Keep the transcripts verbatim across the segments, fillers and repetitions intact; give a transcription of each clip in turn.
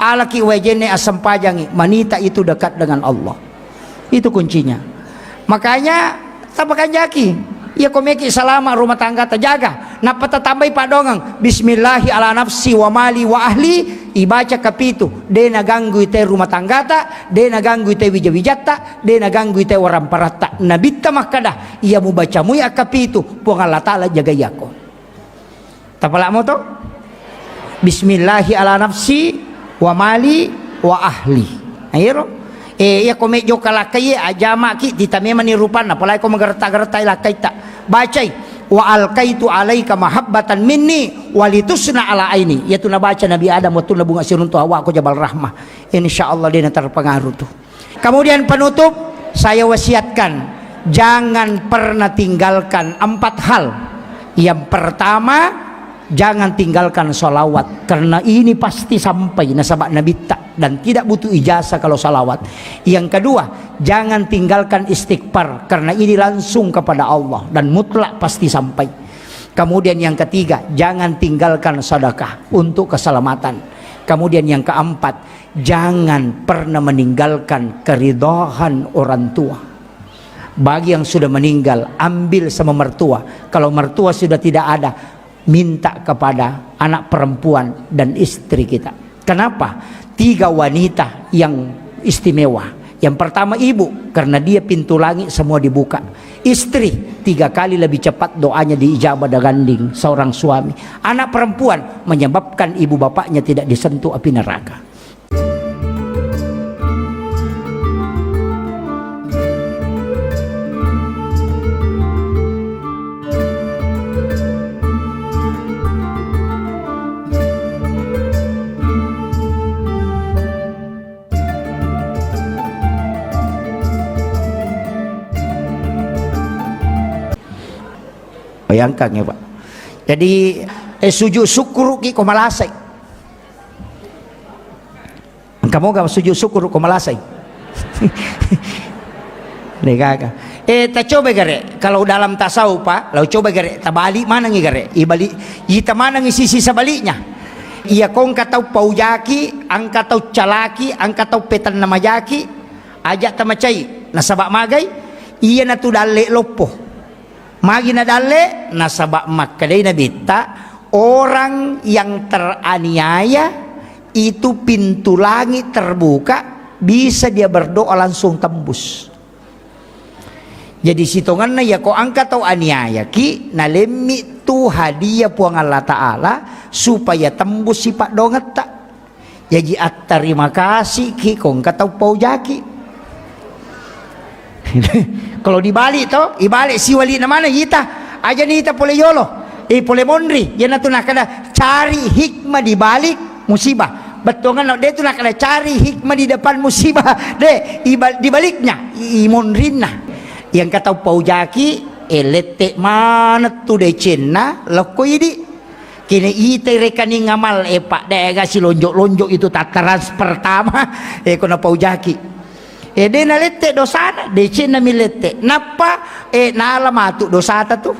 Alaki wajenne assempajangi, manita itu dekat dengan Allah. Itu kuncinya. Makanya, tapakanjaki. Iya ko meki salama rumah tangga tajaga. Nappa tatambai paddongeng, "Bismillahi ala nafsi wa mali wa ahli," ibaca kapitu. De naganggui te rumah tanggata, de naganggui te wija-wijatta, de naganggui te waramparatta. Nabitta makkada, "Iya mubaca mui akkapitu, Puang Allah Ta'ala jagai ako." Tapalamo to? "Bismillahi ala nafsi wa mali wa ahli." Nah, iyaro. Eh, iya ko mejjo kalakkai, ajamaki, tita memani rupanna, apalagi ko magaretta-garetta lakkaitta. Bacai, "Wa alkaitu alaika mahabbatan minni walitusna ala aini." Iyatu nabaca Nabi Adam wettunna bunga siruntu Hawa ko Jabal Rahmah. Insya Allah de naterpengaruh tu. Kemudian penutup, saya wasiatkan, jangan pernah tinggalkan empat hal. Yang pertama, jangan tinggalkan salawat, karena ini pasti sampai nasaba Nabitta dan tidak butuh ijazah kalau salawat. Yang kedua, jangan tinggalkan istighfar, karena ini langsung kepada Allah dan mutlak pasti sampai. Kemudian yang ketiga, jangan tinggalkan sedekah untuk keselamatan. Kemudian yang keempat, jangan pernah meninggalkan keridhaan orang tua. Bagi yang sudah meninggal, ambil sama mertua. Kalau mertua sudah tidak ada, minta kepada anak perempuan dan istri kita. Kenapa? Tiga wanita yang istimewa. Yang pertama ibu, karena dia pintu langit semua dibuka. Istri, tiga kali lebih cepat doanya diijabah dibanding seorang suami. Anak perempuan menyebabkan ibu bapaknya tidak disentuh api neraka. Bayangkan ya, Pak. Jadi, eh, sujud syukur ki ko malasai. Engka moga sujud syukur ko malasai. Degaga. Eh, tacoba gare, kalau dalam tasawuf, Pak, lau coba gare, tabalik manengi gare. Ibalik, ita manengi sisi sebaliknya. Iya ko engka tau paujaki, engka tau calaki, engka tau petanna majaki, aja tamacai. Nasaba magai, iya natu dalle loppo. Magi nadalle? Nasaba makkedai Nabitta, orang yang teraniaya itu pintu langit terbuka, bisa dia berdoa langsung tembus. Jadi sitongenna iya ko engka tau aniaya ki, nalemmi tu hadiah Puang Allah Ta'ala supaya tembus si paddongetta. Jaji attarima kasih ki ko engka tau paujaki. Kalau dibalik to, ibalik siwali na mana ita. Aja ni ita pole yolo. Eh, pole monri. Yana tu nakada cari hikmah di balik musibah. Bettuangan no, de tu nakada cari hikmah di depan musibah. De, iba-, di baliknya, i-, monrinna. Yang kata paujaki, eh, lette mana tu decenna, lokko idi. Kene itai rekening amal, eh, Pak, dega silonjok-lonjok itu tataran pertama, eh, ko napaujaki. Eh, de nalette dosana, decenna mi lette. Nappa, eh, nala matu dosata tu.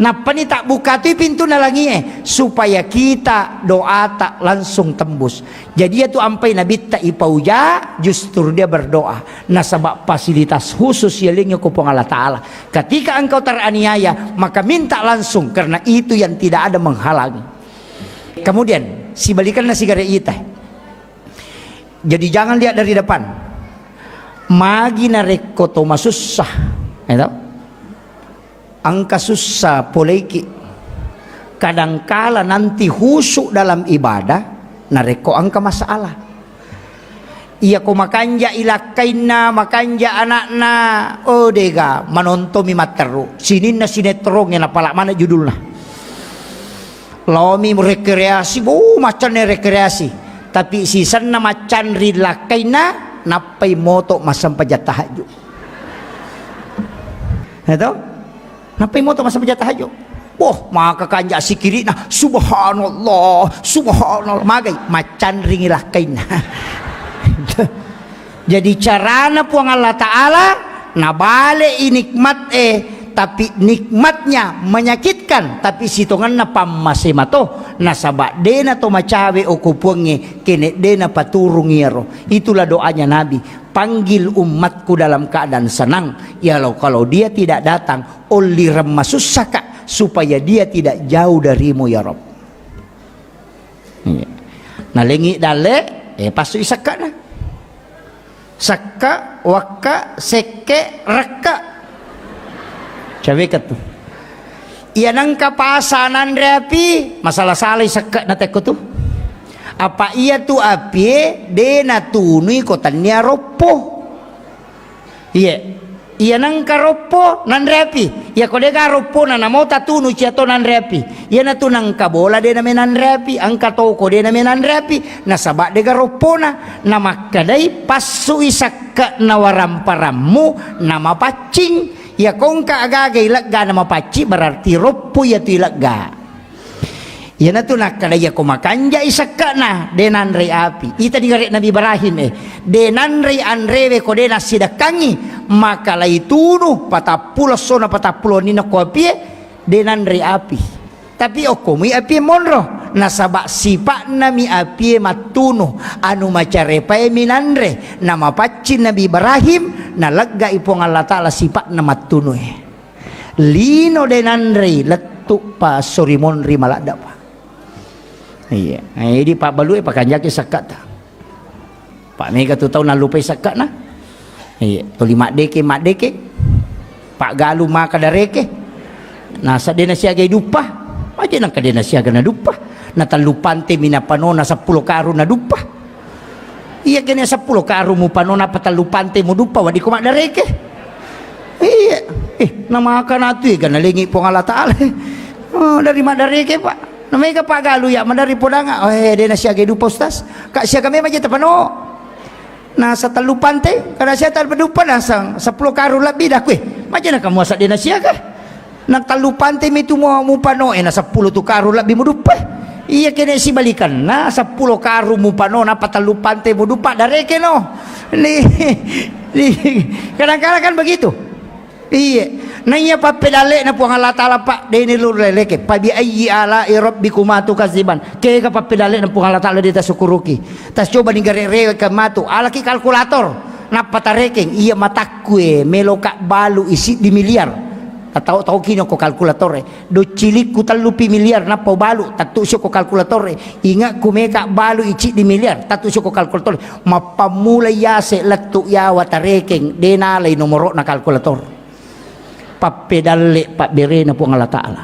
Nappani tabbuka tu pintu nalangie, supaya kita doata langsung tembus. Jadi, iya tu ampai Nabitta ipauja, justru dia berdoa. Nasaba fasilitas khusus yalengnge ko Puang Allah Ta'ala. Ketika engkau teraniaya, maka minta langsung, karena itu yang tidak ada menghalangi. Kemudian, sibalikanna sigare ita. Jadi, jangan lihat dari depan. Magi narekko to masussa, ya toh? Engka sussa poleiki. Kadangkala nanti khusyuk dalam ibadah, narekko engka masalah. Iya ko makanja ilakkainna, makanja anakna, oh dega, manontomi matteru. Sininna sinetrongnge napala mana judulna. Laomi rekreasi, bo, maccanne rekreasi. Tapi sisenna maccanri lakkainna, nappai moto massempajang tahajud. Ya toh? Nappai moto massempajang tahajud. Boh, maka kanja sikirina, subhanallah, subhanallah. Magai, maccanringi lakkainna. Jadi carana Puang Allah Ta'ala, nabale i nikmat e, Tapi nikmatnya menyakitkan, tapi sitongenna pammase mato, nasaba dena to macawe oko Puangnge kene dena paturung iyaro. Itulah doanya Nabi, "Panggil umatku dalam keadaan senang, ya lo-, kalau dia tidak datang, ollireng masussaka, supaya dia tidak jauh darimu ya Rabb." Iya. Nalengi dalle, eh, passui sekkana. Sekka, wakka, sekke, rekka. Caweka tu. Iya nengka pasa nanre api, masala-salai sekke na tekko tu. Apa iya tu apie, de natunui ko tannia roppo. Iye. Iya nengka roppo nanre api. Iya ko dega roppona namo tatunu cia to nanre api. Iya natu nengka bola de name nanre api, engka toko de name nanre api. Nasaba dega roppona. Namakkadai, "Passui sakka na waramparammu namapaccing." Iya kongka agaga ilegga namapaccing, berarti roppo iya tu ilegga. Iyanatu nakkeda, iyako makanjai sekka'na, de nanrei api. Ita digare Nabi Ibrahim, eh, de nanrei anrewe ko de nassidekkangngi, maka laitunu patappulo essona patappulo wenninna ko apie, de nanrei api. Tapi okkomui apie monro, nasaba sipa'nami apie mattunu, anu macarepaemi nanre, namapaccing Nabi Ibrahim, naleggai Puang Allah Ta'ala sipa'na mattunue. Lino de nanrei, lettu pa esso ri monri maladda pa. Iya. Eh, idi pabbalue pakanjaki sakkata. Pa mega tu tau nallupai sakkana. Iya, toli maddeke, maddeke. Paggalu maka dareke. Nasa de nasiagai duppa. Aja nangka de nasiaga na duppa. Na tellu pante mi napanona seppulo karung na duppa. Iya kene seppulo karung mupano napa tellu pante muduppa, wadiko maddareke. Iya. Eh, namaka natu ega nalengi Puang Allah Ta'ala. Oh, dari maddareke, Pak. Namega pagalu ya, madari podanga. Oh, eh, de nasiaga duppa, Ustaz. Kak siaga memang je tapano. Nasa tellu pante, kada sia tellu duppa nasang seppulo karung lebbi dakue. Majana kamu asa de nasiaga. Na tellu pante mi tu mu, mupano, eh, na seppulo tu karung lebbi muduppa. Iya kene sibalikan, na seppulo karung mupano, napa tellu pante muduppa, dareke no. Ni, ni, kadang-kadang kan begitu. Iya. Na iya pappedalle na Puang Allah Ta'ala, Pak, deni lur leleke. Fa bi ayyi ala'i rabbikuma tukadziban. Kega pappedalle na Puang Allah Ta'ala de tasukuruki. Tas coba ni gare rewe ke matu. Alaki kalkulator. Nappa tarekeng, iya matakku e, meloka balu i siddi miliar. Tau-tau kino ko kalkulator e. Docilikku tellupi miliar, nappa ubalu, tattu sio ko kalkulator e. Ingatku meka balu i siddi miliar, tattu sio ko kalkulator e. Mappammula yase lettu yawa tarekeng, de nalai nomorokna kalkulator. Pappedalle pabberena Puang Allah Ta'ala.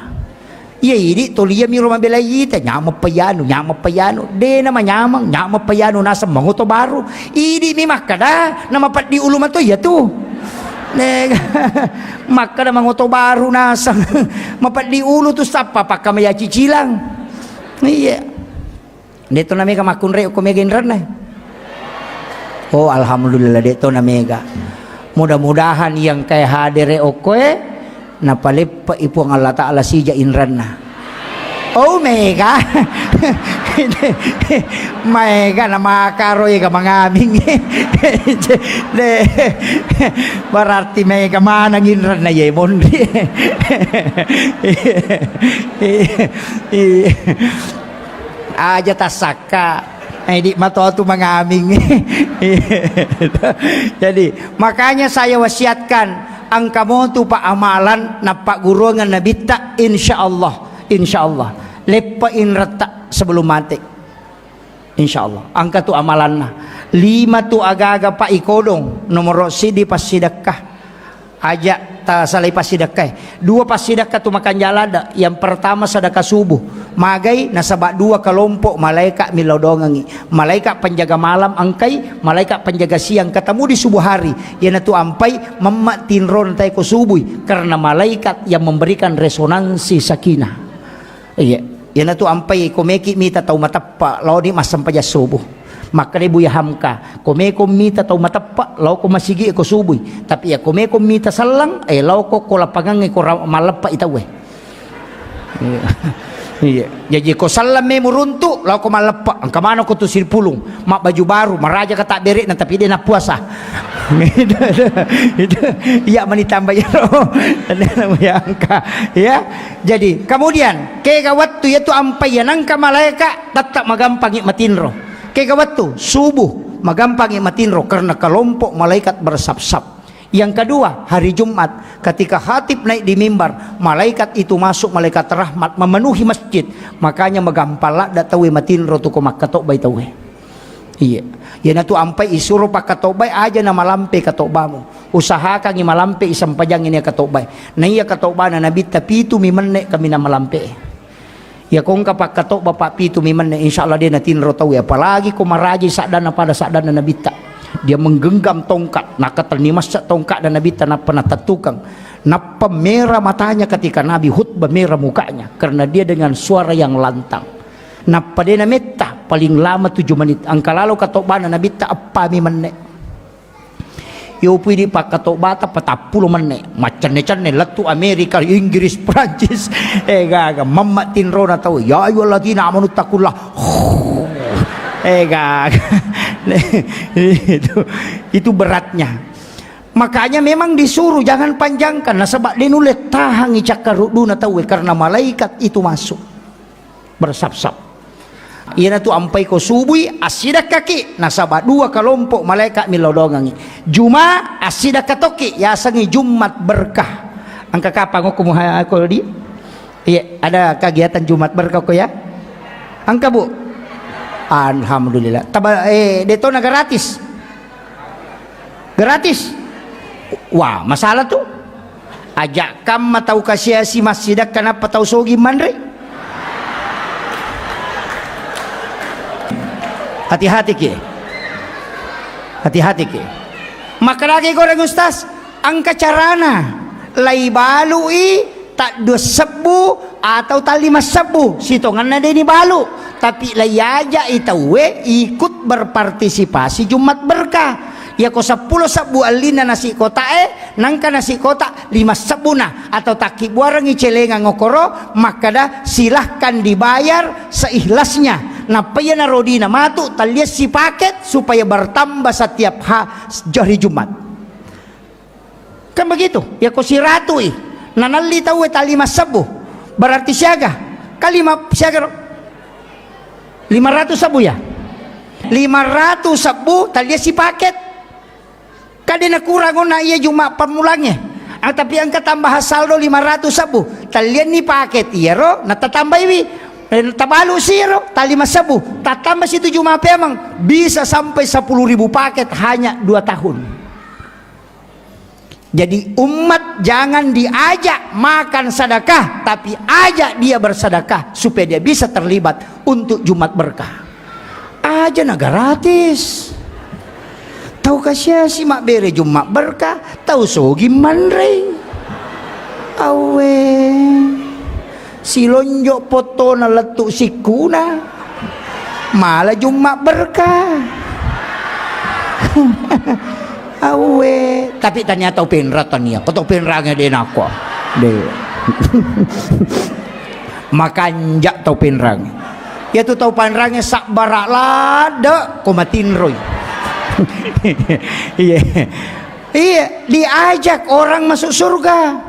Iya, idi toliami ro mabelai ita, nyameng payanu, nyameng payanu. De na manyameng, nyameng payanu naseng mangoto baru. Idi mi makkada, na mapeddi ulu mato iya tu. Ne, makkada mangoto baru naseng. Mapeddi ulu tu sappa pakkamaya cicilang. Iya. De to na mega makkunrai okko mega inranna. Oh, alhamdulillah, de to na mega. Mudah-mudahan yang kayak hadere okkoe napaleppe'i Puang Allah Ta'ala sija inranna. Oh, mega. Maega na makaro ega mangaming. De, berarti mega manang inranna ye monri. Iya. Aja tassakka. Eh, di matotu mangaming. Jadi, makanya saya wasiatkan, engka motu pa amalan nappagguruangan nabitta, insyaallah, insyaallah. Leppa inretta sebelum mate. Insyaallah. Engka tu amalanna. Lima tu agaga pa ikodong, nomoro sidi passidekka. Aja tasalai passidekkae. Dua passidekka tu makanja ladde. Yang pertama sedekah subuh. Magai nasaba dua kelompok malaikat millau dongengi. Malaikat penjaga malam engkai, malaikat penjaga siang ketemu di subuh hari. Iyanatu ampai memma tinro natai ko subui karena malaikat yang memberikan resonansi sakinah. Iya, iyanatu ampai ko meki mita tau mateppa laoni massempajang subuh. Makkeda Buya Hamka, ko meko mita tau mateppa, laoko masigi ko subui. Tapi iya ko meko mita selleng, eh, laoko ko lapangangnge ko ra-, malleppa i tauwe. Iya. Iya. Jaji ko selleng memu runtu, laoko malleppa. Engka manoko tu sipulung, mabbaju baru, maraja ka tabbere'na, tapi de nappuasa. Itu, itu, itu, iya mani tambah iyaro. Tenna mu yangka. Ya. Jadi, kemudian, kega wettu iyatu ampai iya nangka malaika tetap magampangi matinro. Kega wettu subuh magampangi matinro karena kelompok malaikat bersap-sap. Yang kedua, hari Jumat, ketika khatib naik di mimbar, malaikat itu masuk, malaikat rahmat memenuhi masjid. Makanya magampang ladda tauwe matinro tu ko makkatobbai tauwe. Iya. Iyanatu ampai isuro pakkatobbai aja na malampe katobbamu. Usahakangi malampe isempajang ini katobbai. Na iya katobbana Nabitta pitu mi menne kaminang malampe. Iya kongka pakkatobba pa pitu mi menne, insya Allah dia natinro tauwe. Apalagi ko maraji saddanna pada saddanna Nabitta. Dia menggenggam tongkat, nakatenni massa tongkat dan Nabitta nappa natettukang. Nappa mera matanya ketika Nabi khutbah, mera mukanya karena dia dengan suara yang lantang. Nappa de nametta, paling lama tujuh menit. Engka lalo katobbana Nabitta eppa mi menne. Yo pui di pakkatobbata patappulo menne. Maccenne-cenne lettu Amerika, Inggris, Prancis. Eh gaga, mamma tinrona tau. Ya ayyuhalladzina amanu taqullaha. Eh gaga. Itu, itu beratnya. Makanya memang disuruh jangan panjangkan. Nasaba de nulle tahangi cakkaruduna tauwe karena malaikat itu masuk. Bersap-sap. Iyanatu ampai ko subui, assidakkaki, nasaba dua kelompok malaikat millau doangangi. Juma, assidakka tokki, yasengi Jumat berkah. Engka kapang ko muha-, ko di? Iya, ada kegiatan Jumat berkah ko ya? Engka, Bu? Alhamdulillah. Taba-, eh, detona gratis. Gratis. Wah, masalah tu. Aja kamma tau kasiasi massidakka nappa tau sogi manre. Hati-hati ki. Hati-hati ki. Makkedagi goreng Ustaz, engka carana. Lai balui taddua sebbu atau tallima sebbu, sitongenna deni balu, tapi lai ajai tauwe ikut berpartisipasi Jumat berkah. Yako seppulo sebbu allinna nasi kotae, nangka nasi kota lima sebbuna, atau takkibbuarengngi celengang okoro, makkada, "Silahkan dibayar seikhlasnya." Nappa iyana rodina matu, talliassi paket supaya bertambah setiap ha-, hari Jumat. Kan begitu? Yako siratui, nanalli tauwe tallima sebbu, berarti siaga? Kan lima, siaga ro? Lima ratus sebbu ya? Lima ratus sebbu, talliassi paket. Kan de nakurang onna iya Juma pammulangnge. Ah, tapi engka tambahan saldo lima ratus sebbu. Tallianni paket iyaro, natatambaiwi. Eh, tabalu siro, tallima sebbu. Tatamba situ Juma peameng. Bisa sampai sepuluh ribu paket hanya dua tahun. Jadi umat jangan diajak makan sedekah, tapi ajak dia bersedekah supaya dia bisa terlibat untuk Jumat berkah. Aja na gratis. Tau kasiasi mabbere Jumat berkah, tau sogi manrei. Awe. Silonjo' pottona lettu' sikkuna. Mala Jumma' berkah. Awwe, tapi tania tau Pinrang tania. Ko tau Pinrangnge de' nakko. De'. Makanja' tau Pinrangnge. Iyatu tau Pinrangnge sabbara' ladde' ko matinroi. Iya. Iya, diajak orang masuk surga.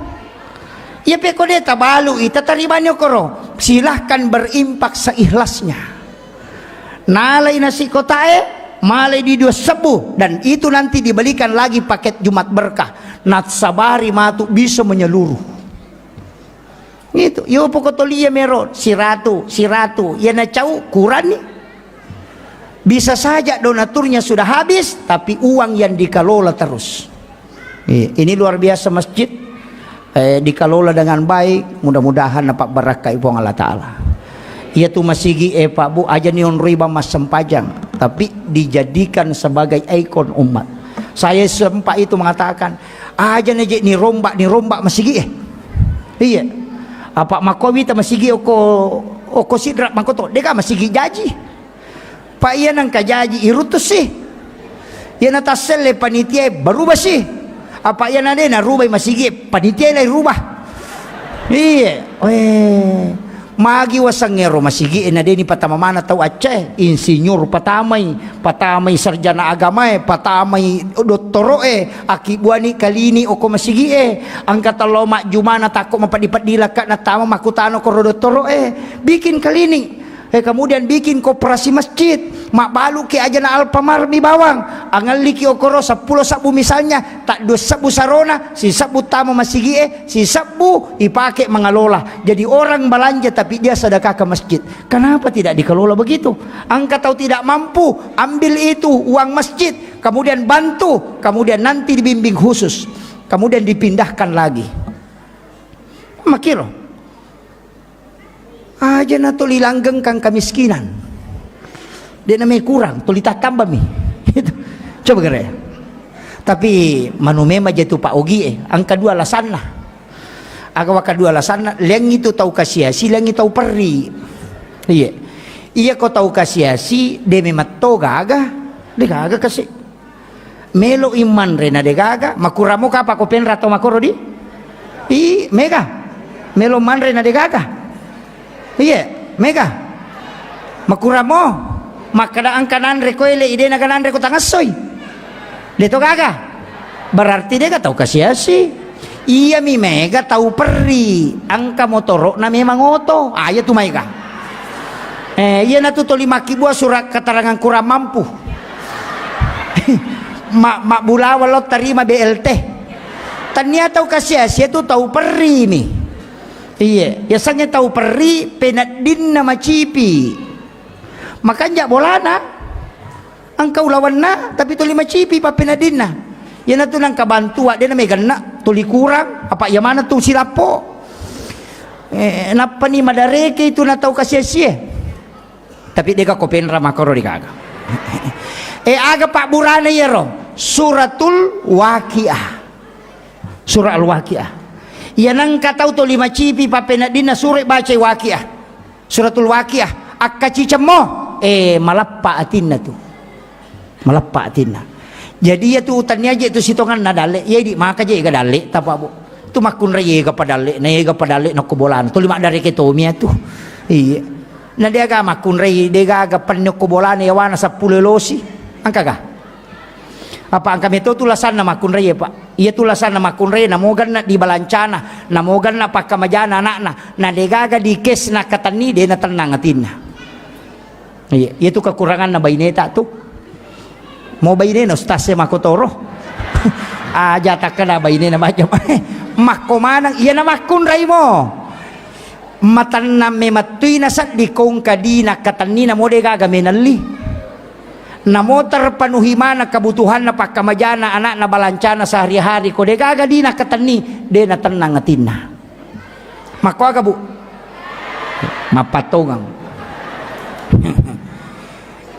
Iya, pekko de' tabalu'i, tataribani okkoro. Silahkan berinfak seikhlasnya. Nalai nasi kotae, malai di dua sebbu, dan itu nanti dibelikan lagi paket Jumat Berkah. Nassabari matu bisa menyeluruh. Gitu. Yo poko tolia mero, siratu, siratu. Iya nacau, kurani. Bisa saja donaturnya sudah habis, tapi uang yang dikelola terus. Iya, ini luar biasa masjid, eh, dikelola dengan baik, mudah-mudahan napabbarakkai Puang Allah Ta'ala. Iyatu masigi, eh, Pak Bu, aja ni onroi bang massempajang, tapi dijadikan sebagai ikon umat. Saya sempat itu mengatakan, aja ni je ni rombak, ni rombak masigi, eh. Iya. Apa makowi ta masigi oko, oko sidrak makoto, deka masigi jaji. Pa' iya nangka jaji iruttusi. Iya natasselle panitiae barubasi. Apa' iya nade narubai masigi, panitiae lai rubah. Iye. Weh. Magi wasengngero masigi'e na deni patama mana tau accae, insinyur patamai, patamai sarjana agamae, patamai dottoro'e, akkibuani klinik okko masigi'e, engka tello majjumana takko mapeddi-peddi lakka natama makkutano koro dottoro'e, bikin klinik. Eh, kemudian bikin koperasi masjid, mabbaluki aja na Alfamart mi bawang, angelliki okoro seppulo sebbu misalnya, tak dua sebbu sarona, sisebbu tama masigi'e, sisebbu ipake mangalola. Jadi orang belanja tapi dia sedekah ke masjid. Kenapa tidak dikelola begitu? Engka tau tidak mampu, ambil itu uang masjid, kemudian bantu, kemudian nanti dibimbing khusus, kemudian dipindahkan lagi. Makiro. Aja na tuli langgengkang kemiskinan. De' namai kurang, tuli tattambami. Gitu. Coba kere. Tapi manu memang je tu Pak Ogi e, engka dua alasanna. Aga waka dua alasanna, leng itu tau kasiasi, leng itu tau perri. Iya. Iya ko tau kasiasi, de' memang to gaga, de' gaga kasi. Melo i manre na de' gaga, makuramo kapa ko penra to makoro di? I, mega. Melo manre na de' gaga. Iya, mega. Makuramo, makkeda engka nanre ko ele, ide naga nanre ko tangassoi. De' to gaga. Berarti de' ga tau kasiasi. Iya mi mega tau perri, engka motoro'na memang oto. Ah, iya tu maega. Eh, iya natu toli makkibua surat keterangan kurang mampu. Ma-, mabbulawa lo tarima B L T. Tania tau kasiasi tu tau perri mi. Iya, yasengnge tau perri peneddinna macipi. Makanja bolana. Engka ulawenna, tapi tuli macipi pappeneddinna. Iyanatu nangka bantu, wa, de' na meganna, tuli kurang, apa iya maneng tu silappo. Eh, nappani madareke itu na tau kasiasie. Tapi de' ga ko penra makoro de' gaga. Eh, aga pabburana iyaro? Suratul Waqiah. Surah Al-Waqiah. Iya nangka tau tuli macipi pappeneddinna sura bacai Waqiah. Suratul Waqiah, akkacicemmo, eh, malappa atinna tu. Malappa atinna. Jadi iya tu tania je tu sitonganna dalle, iya idi maka je ga dalle tapa, Bu. Tu makkunrai ega padalle, na ega padalle nokko bolana. Tuli maddareke tomi atu. Iya. Na de' aga makkunrai, de' gaga penne okko bolana yawana seppulo losi. Engka ga? Apa engka meto tu lasanna makkunrai, Pak? Iya tu lasanna makkunrai, namo ganna di balancana, namo ganna pakkamajana anakna, na de' gaga di cash na katenni, de' na tennang atinna. Iya, iya tu kekuranganna baineta tu. Mo bainena ustaz e makkotoro. Aja takkeda bainena macam. Makko maneng, iya na makkunrai mo. Matennang memettui nasedding ko engka dina katenni namo de' gaga menelli. Namo terpenuhi maneng kebutuhanna pakkamajana anakna balancana sehari-hari ko de' gaga dina katenni, de' na tennang atinna. Makko aga, Bu? Mappatongang.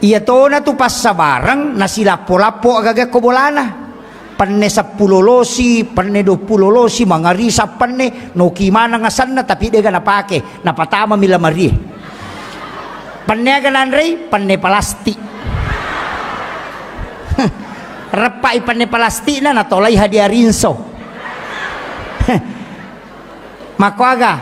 Iya tona tu passabareng nasilappo-lappo agaga ko bolana. Penne seppulo losi, penne duappulo losi, mangarisa penne, noki maneng asenna, tapi de' ga napake, napatama mi lamarie. Penne aga nanrei? Penne palastik. Reppai penne palastikna, natolai hadiah rinso. Makko aga?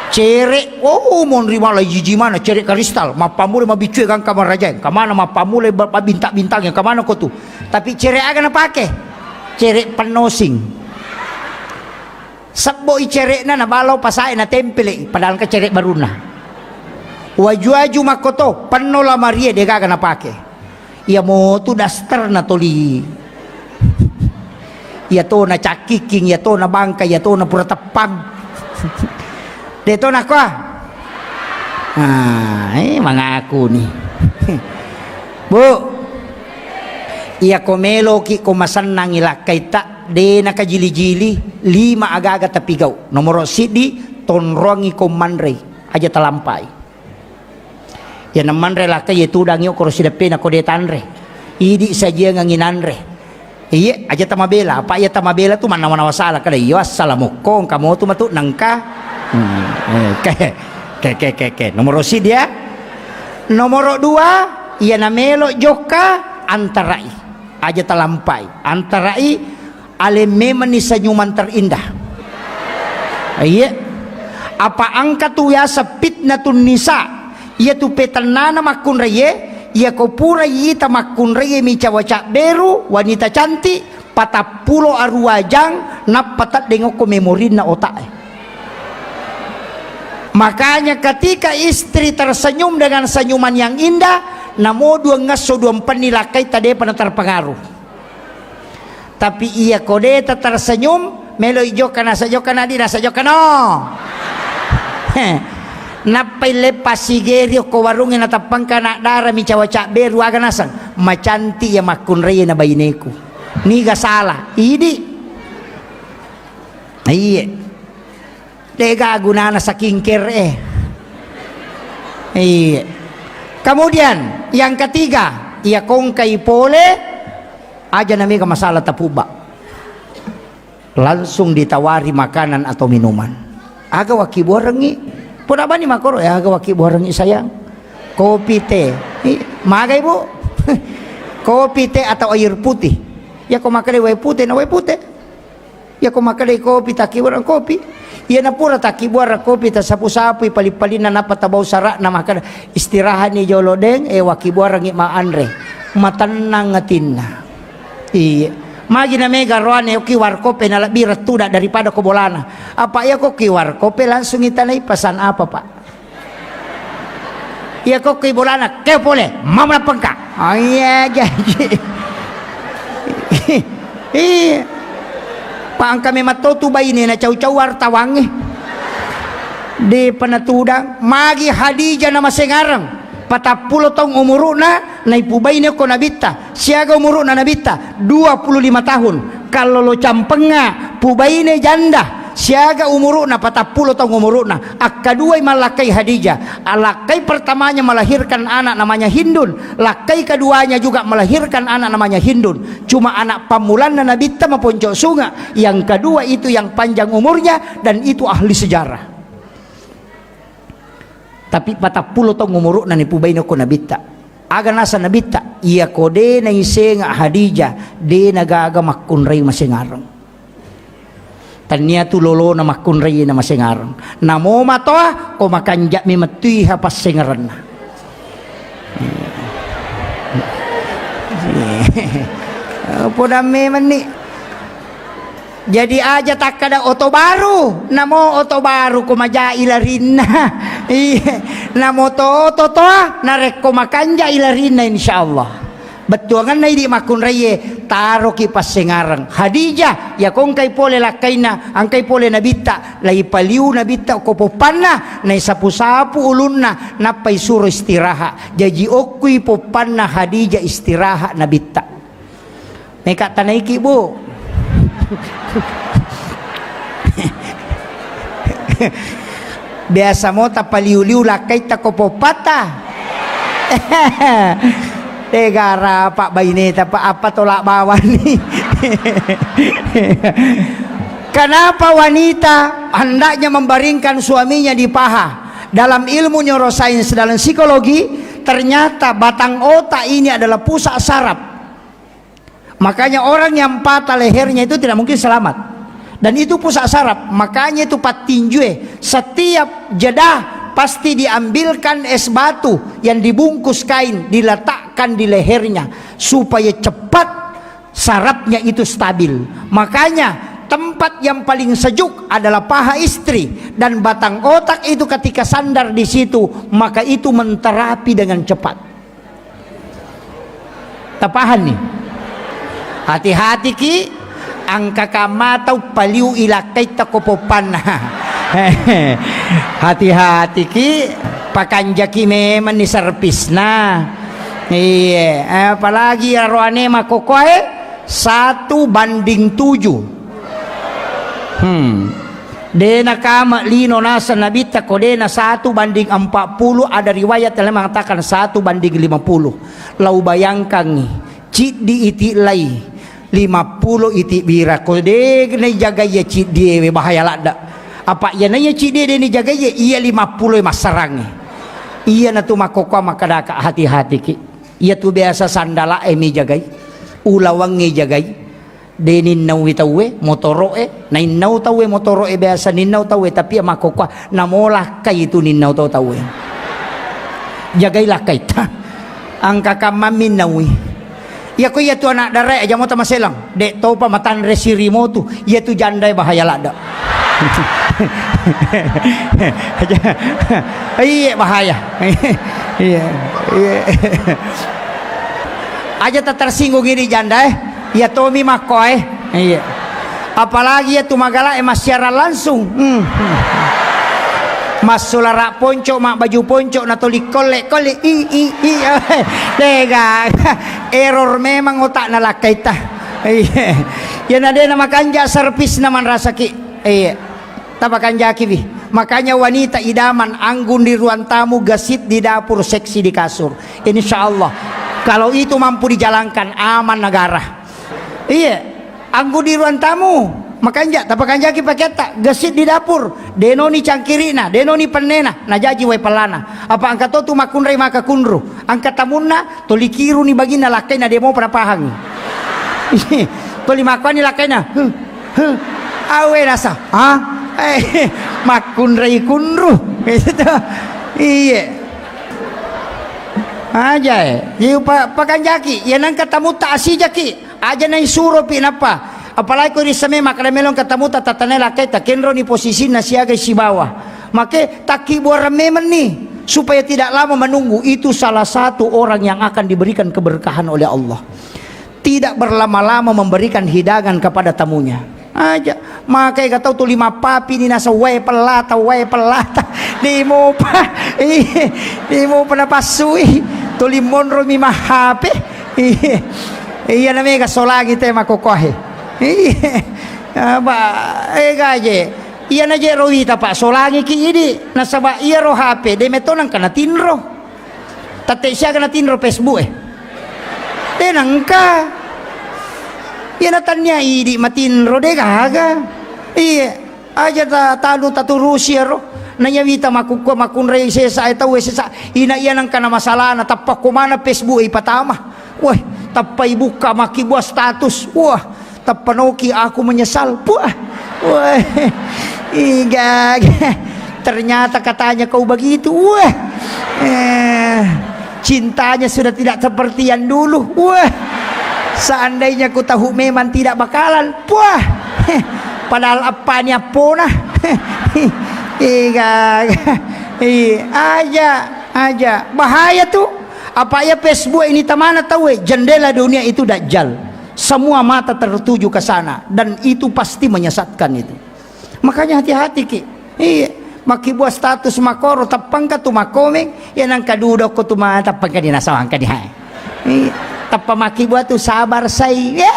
Cere', oh, monri mala jiji mana cere' karistal, mappammula mabiccue gangka marajae, engka mana mappammula ba-, ba-, bintang-bintang, engka mana ko tu. Tapi cere' aga napake? Cere' pennosing. Sebbo i cere'na, nabalau pasae, natempele i, padahal engka cere' barunna. Waju-waju makkoto, penno lamarie de' gaga napake. Iya motu daster na toli. Iya to na cakkiking, iya to na bangka, iya to na pura teppang. De' to nakua? Ah, eh, mangaku ni. Bu, iya ko meloki ko masennangi lakkaitta, de' na kajili-jili, lima aga-aga tapigau. Nomoro siddi, tonroangi ko manrei, aja talampai. Iya namanre lakka, iya tudangi okkoro sideppena ko de' tanre. Idi sajiangangi nanre. Iye, aja tamabela. Apa iya tamabela tu mannawa-nawa sala kada iyo assalamualaikum kamu tu matu nangka. Hmm, eh, ke, ke, ke, ke, ke. Nomoro siddi ya. Nomoro dua, iya namelo jokka antarai. Aja talampai. Antarai. Aleng memenni senyuman terindah. Iya. Apa engka tu yaseng fitnatun nisa, iyatu petennana makkunraie, iyako pura ita makkunraie mi cawa cabberu, wanita cantik, patappulo arua jang, nappa teddeng okko memorinna otak e. Makanya ketika istri tersenyum dengan senyuman yang indah, namo duangngesso duampenni lakkaita depa naterpengaruh. Tapi iyako deta tersenyum, melo i jokka nasa jokka nadi nasa jokka no. Nappai leppa sigeri okko warungnge natappangka anak dara mi cawa cabberu aga naseng. Macantik iya makkunrai na baineku. Niga salah? Idi. Iye. Dega gunana skincare e. Iye. Kemudian yang ketiga, iya kongkai pole aja namega masalah tapubba. Langsung ditawari makanan atau minuman. Aga wakibuarengngi? Pura bani makoro ya aga wakibuarengngi sayang. Kopi teh. I, magai bu? Kopi teh atau air putih? Ya ko makkeda wae putih na wae putih. Iya ko makkedai kopi, takkibuareng kopi. Iya napura takkibuareng kopi, tasapu-sapui pali-palinna, nappa tabau sara'na, makkeda, "Istirahatni jolo, Deng, eh, wakibuarengngi ma anre." Matennang atinna. Iya. Magi na mega roane, oki warkope na lebbi rettuda daripada ko bolana. Apa iya ko ki warkope langsung itanai pesan apa, Pak? Iya kokko ibolana, keo pole, mama lapengka. Oh iya, janji. Iya. Pa engka memang to tu baine na cau-cau wartawangnge. Depa natudang, magi Hadijah na masengareng. Patappulo taung umuru'na, naipubaine ko nabitta. Siaga umuru'na nabitta? Dua puluh lima tahun. Kallolo campengnga, pubaine janda. Siaga umuru'na, patappulo taung umuru'na. Akkaduai mallakkai Hadijah. Lakkai pertamanya melahirkan anak namanya Hindun. Lakkai keduanya juga melahirkan anak namanya Hindun. Cuma anak pammulanna nabitta maponco sunga. Yang kedua itu yang panjang umurnya dan itu ahli sejarah. Tapi patappulo taung umuru'na nipubaine ko nabitta. Aga nasa nabitta, iya ko de naisenga Hadijah, de nagaga makkunrai masengareng. Tania tu lolona makkunrai na masengareng. Namo matoa, ko makanja memettui ha passengarenna. Podamme menni. Jadi aja takkada oto baru, namo oto baru ko majai larinna. Iya, namo to oto toa, narekko makanjai larinna, insyaallah. Bettuanganna idi makkunraie, taroki passengareng. Hadijah, iya kongkai pole lakkaina, angkai pole nabitta, laipaliu nabitta ko poppanna, naisapu-sapu ulunna, nappai suro istirahat. Jaji okkui poppanna Hadijah istirahat nabitta. Meka tanaiki, Bu. Biasa mo tapaliu-liu lakkaita ko poppata. Tegara pak baineta pak apa tolak bawani. Kenapa wanita hendaknya membaringkan suaminya di paha? Dalam ilmu neurosains, dalam psikologi, ternyata batang otak ini adalah pusat saraf. Makanya orang yang patah lehernya itu tidak mungkin selamat. Dan itu pusat saraf, makanya itu pattinjue setiap jeda pasti diambilkan es batu yang dibungkus kain, diletakkan di lehernya supaya cepat sarafnya itu stabil. Makanya tempat yang paling sejuk adalah paha istri dan batang otak itu ketika sandar di situ, maka itu menterapi dengan cepat. Tapahanni? Hati-hati ki, angka kamata uppaliu ilakkaitta ko poppanna. Hati-hati ki, pakanjaki memenni servisna. Iya, apalagi aroane makokoe satu banding tujuh. Hmm. De nakama lino naseng nabitta ko de na satu banding empat puluh, ada riwayat yang mengatakan satu banding lima puluh. Lau bayangkangngi, ciddi iti lai, lima puluh iti bira, ko de naijagai iya ciddi ewe bahaya ladda. Apa iya naiya ciddi de nijagai iya, iya lima puluh e massarangnge. Iya natu makkokkoa makkadaka hati-hatiki. Iya tu biasa sandala e mijagai, ulawangnge jagai. De ninnaui tauwe motoro'e, nainnau tauwe motoro'e, biasa ninnau tauwe, tapi iya makkokkoe namo lakkai tu ninnau to tauwe. Jagai lakkaita. Angka kamma minnaui. Iyako iyatu anak darae aja mota maselang, de topa matanre sirimotu, iyatu jandae bahaya ladde. Iye, bahaya. Iya, iya. Aja tak tersinggung ini janda, eh. Iya tomi makko, eh. Iya. Apalagi iya tu magala, eh, massiaran langsung. Hmm. Massulara ponco, mak baju ponco, na toli kolle, kolle. I, i, i. Dega. Error memang otakna lakkaita. Iya. Iya na de na makanja servisna manrasaki. Iya. Tapakanjakiwi. Makanya wanita idaman, anggun di ruang tamu, gesit di dapur, seksi di kasur. Insya Allah. Kalau itu mampu dijalankan, aman negara. Iya. Anggun di ruang tamu. Makanja, tapakanjaki paketta, gesit di dapur. Denoni cangkirina, denoni pennena, najaji wae pellana. Apa angka to tu makkunrai maka kunru. Angka tamunna, toli kiruni baginna lakkaina, demo pada pahangi. Toli makkuani lakkaina. Huh. Huh. Awe nasa, ha? Eh, makkunrai kunru. Gitu. Iye. Aja, eh. Jadi, pa-, pakanjaki, iya nangka tamutta asijaki. Aja naisuropi nappa. Apalagi ko rissame makkeda melo engka tamutta tatanai lakkaita, kenroni posisinna siaga sibawa. Make takkibuareng memenni supaya tidak lama menunggu. Itu salah satu orang yang akan diberikan keberkahan oleh Allah. Tidak berlama-lama memberikan hidangan kepada tamunya. Aja, makai ga tau tuli mappapi ni nasa wae pellata, wae pellata. Di mupa, iya, di mupa napassui. Tuli monro mi mahape. Iya, iya na mega solangi te makokohe. Iya, apa, eh, gaje. Iya na je ro wita, Pak, solangi ki idi. Nasaba iya ro H P, de meto nangka natinro. Tette siaga natinro Facebook e. De nengka. Iya natannia idi matinro de gaga. Iya. Aja ta tanu taturusi ero. Naiya wita makkukku makkunrai sesa e tau e sesa. Ina iya nengka na masalahna tappa ko mana Facebook e ipatama. Wah, tappa ibukka makkibua status. Wah, Tappa noki aku menyesal. Puah. Wah. Iga. Ternyata katanya kau begitu. Wah. Eh, cintanya sudah tidak seperti yang dulu. Wah. Seandainya ku tahu memang tidak bakalan. Puah. Padahal apa ni apona. Iga. Iya, aja, aja. Bahaya tuh. Apa ya Facebook ini tamana tahu, eh? Jendela dunia itu dajjal. Semua mata tertuju ke sana dan itu pasti menyesatkan itu. Makanya hati-hati ki. Iya, makkibua status makoro tappangka tu makkomeng, ya nangka dudokko tu ma tappangka di nasawangka di hai. Iya, tappa makkibua tu sabar sai. Ya.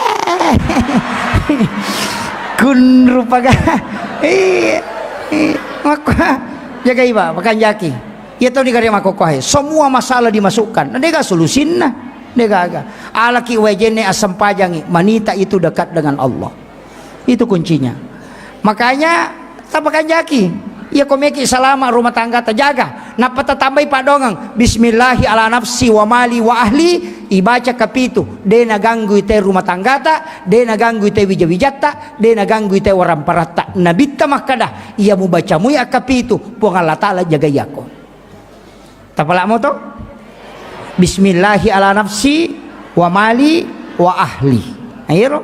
Kun rupaga. Iya. Iya. Makko jagai ba, makanjaki. Iya tau ni gare makkokkohe. Semua masalah dimasukkan. Nah, dega solusinna. Dega aga. Alaki wajenne assempajangi. Manita itu dekat dengan Allah. Itu kuncinya. Makanya, tapakanjaki. Iya komeki salama rumah tangga tajaga. Nappa tatambai paddongeng. Bismillahi ala nafsi wa mali wa ahli. Ibaca kapitu. De naganggui te rumah tanggata. De naganggui te wija-wijatta. De naganggui te waramparatta. Nabitta makkada. Iya mubacamui akkapitu. Puang Allah Ta'ala jagai ako. Tapala'mo to? Bismillahi ala nafsi wa mali wa ahli. Nah, iyaro.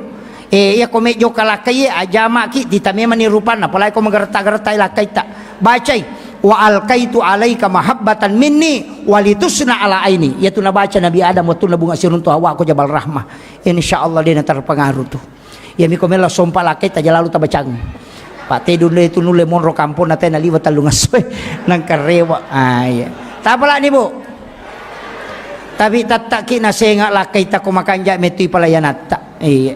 Eh, iya ko mejjo kalakkai, ajamaki, tita memani rupanna, apalagi ko magerta-gertai lakkaitta. Bacai, "Wa alkaitu alaika mahabbatan minni walitusna ala aini." Iyatu nabaca Nabi Adam wettunna bunga siruntu Hawa ko Jabal Rahmah. Insya Allah de naterpengaruh tu. Iyami ko melo sompa lakkai taja lalu tabacang. Pak Tedun de tu nulle monro kampong na tena liwa tellung esso e. Nangka rewa. Ah, iya. Tapalani, Bu. Tapi tattaki nasenga lakkai tako makanja metui palayanatta. Iya.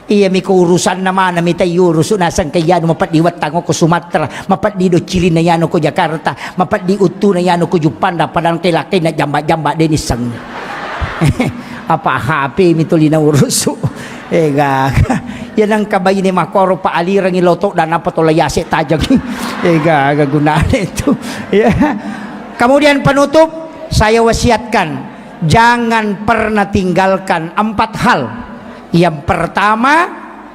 Iyami ko urusanna mana mita iurusu naseng ke iyanu mapeddi wettang ko Sumatera, mapeddi doccilinna iyanu ko Jakarta, mapeddi uttuna iyanu ko Juppanda, padahal ke lakkai na jamba-jamba de nisseng. Apa H P mi tuli naurusu. Ega. Ya nengka baine makoro pa alirangi loto dan apa tola yase tajangi. Ega, aga gunane itu. Ya. Kemudian penutup, saya wasiatkan, jangan pernah tinggalkan empat hal. Yang pertama,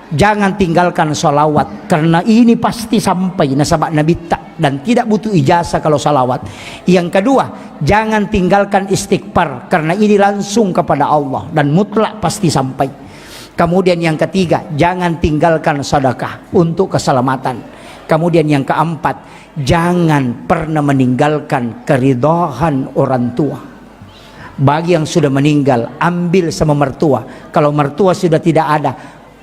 Jangan tinggalkan salawat, karena ini pasti sampai nasaba Nabitta dan tidak butuh ijazah kalau salawat. Yang kedua, jangan tinggalkan istighfar, karena ini langsung kepada Allah dan mutlak pasti sampai. Kemudian yang ketiga, jangan tinggalkan sedekah untuk keselamatan. Kemudian yang keempat, jangan pernah meninggalkan keridhaan orang tua. Bagi yang sudah meninggal, ambil sama mertua. Kalau mertua sudah tidak ada,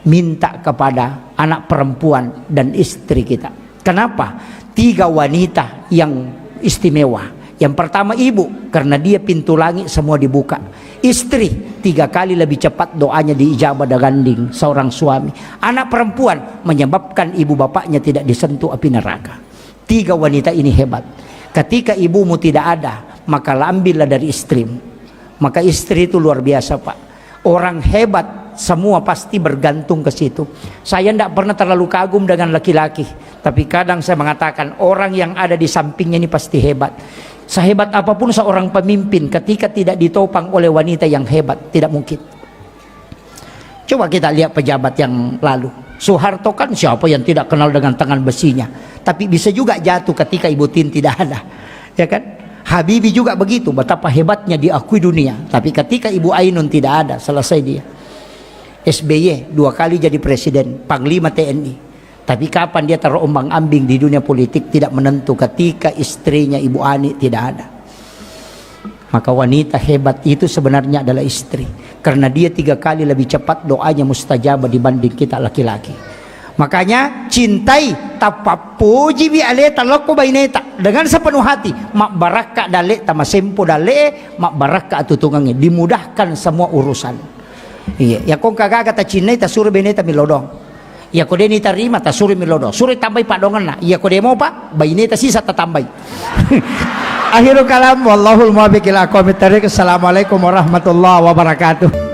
minta kepada anak perempuan dan istri kita. Kenapa? Tiga wanita yang istimewa. Yang pertama ibu, karena dia pintu langit semua dibuka. Istri, tiga kali lebih cepat doanya diijabah dibanding seorang suami. Anak perempuan menyebabkan ibu bapaknya tidak disentuh api neraka. Tiga wanita ini hebat. Ketika ibumu tidak ada, maka ambillah dari istrimu. Maka istri itu luar biasa, Pak. Orang hebat semua pasti bergantung ke situ. Saya tidak pernah terlalu kagum dengan laki-laki, tapi kadang saya mengatakan orang yang ada di sampingnya ini pasti hebat. Sehebat apapun seorang pemimpin, ketika tidak ditopang oleh wanita yang hebat, tidak mungkin. Coba kita lihat pejabat yang lalu. Soeharto kan siapa yang tidak kenal dengan tangan besinya? Tapi bisa juga jatuh ketika Ibu Tin tidak ada. Ya kan? Habibie juga begitu, betapa hebatnya diakui dunia. Tapi ketika Ibu Ainun tidak ada, selesai dia. S B Y dua kali jadi presiden, panglima T N I. Tapi kapan dia terombang-ambing di dunia politik, tidak menentu ketika istrinya Ibu Ani tidak ada. Maka wanita hebat itu sebenarnya adalah istri. Karena dia tiga kali lebih cepat doanya mustajabah dibanding kita laki-laki. Makanya cintai, tapappojiwi aleta lokko baineta dengan sepenuh hati. Mabbarakka dalle'ta, masempo dalle'e, mabbarakka atutungangnge, dimudahkan semua urusan. Iya, ya kongka gaga tacinnai, tasuro beneta milodong. Iya ko deni tarima, tasuro milodong. Suro tambai paddongenna. Iya ko demo pa, baineta sisa tatambai. Akhirul kalam, wallahul muwaffiq ila aqwamit thariq. Assalamualaikum warahmatullahi wabarakatuh.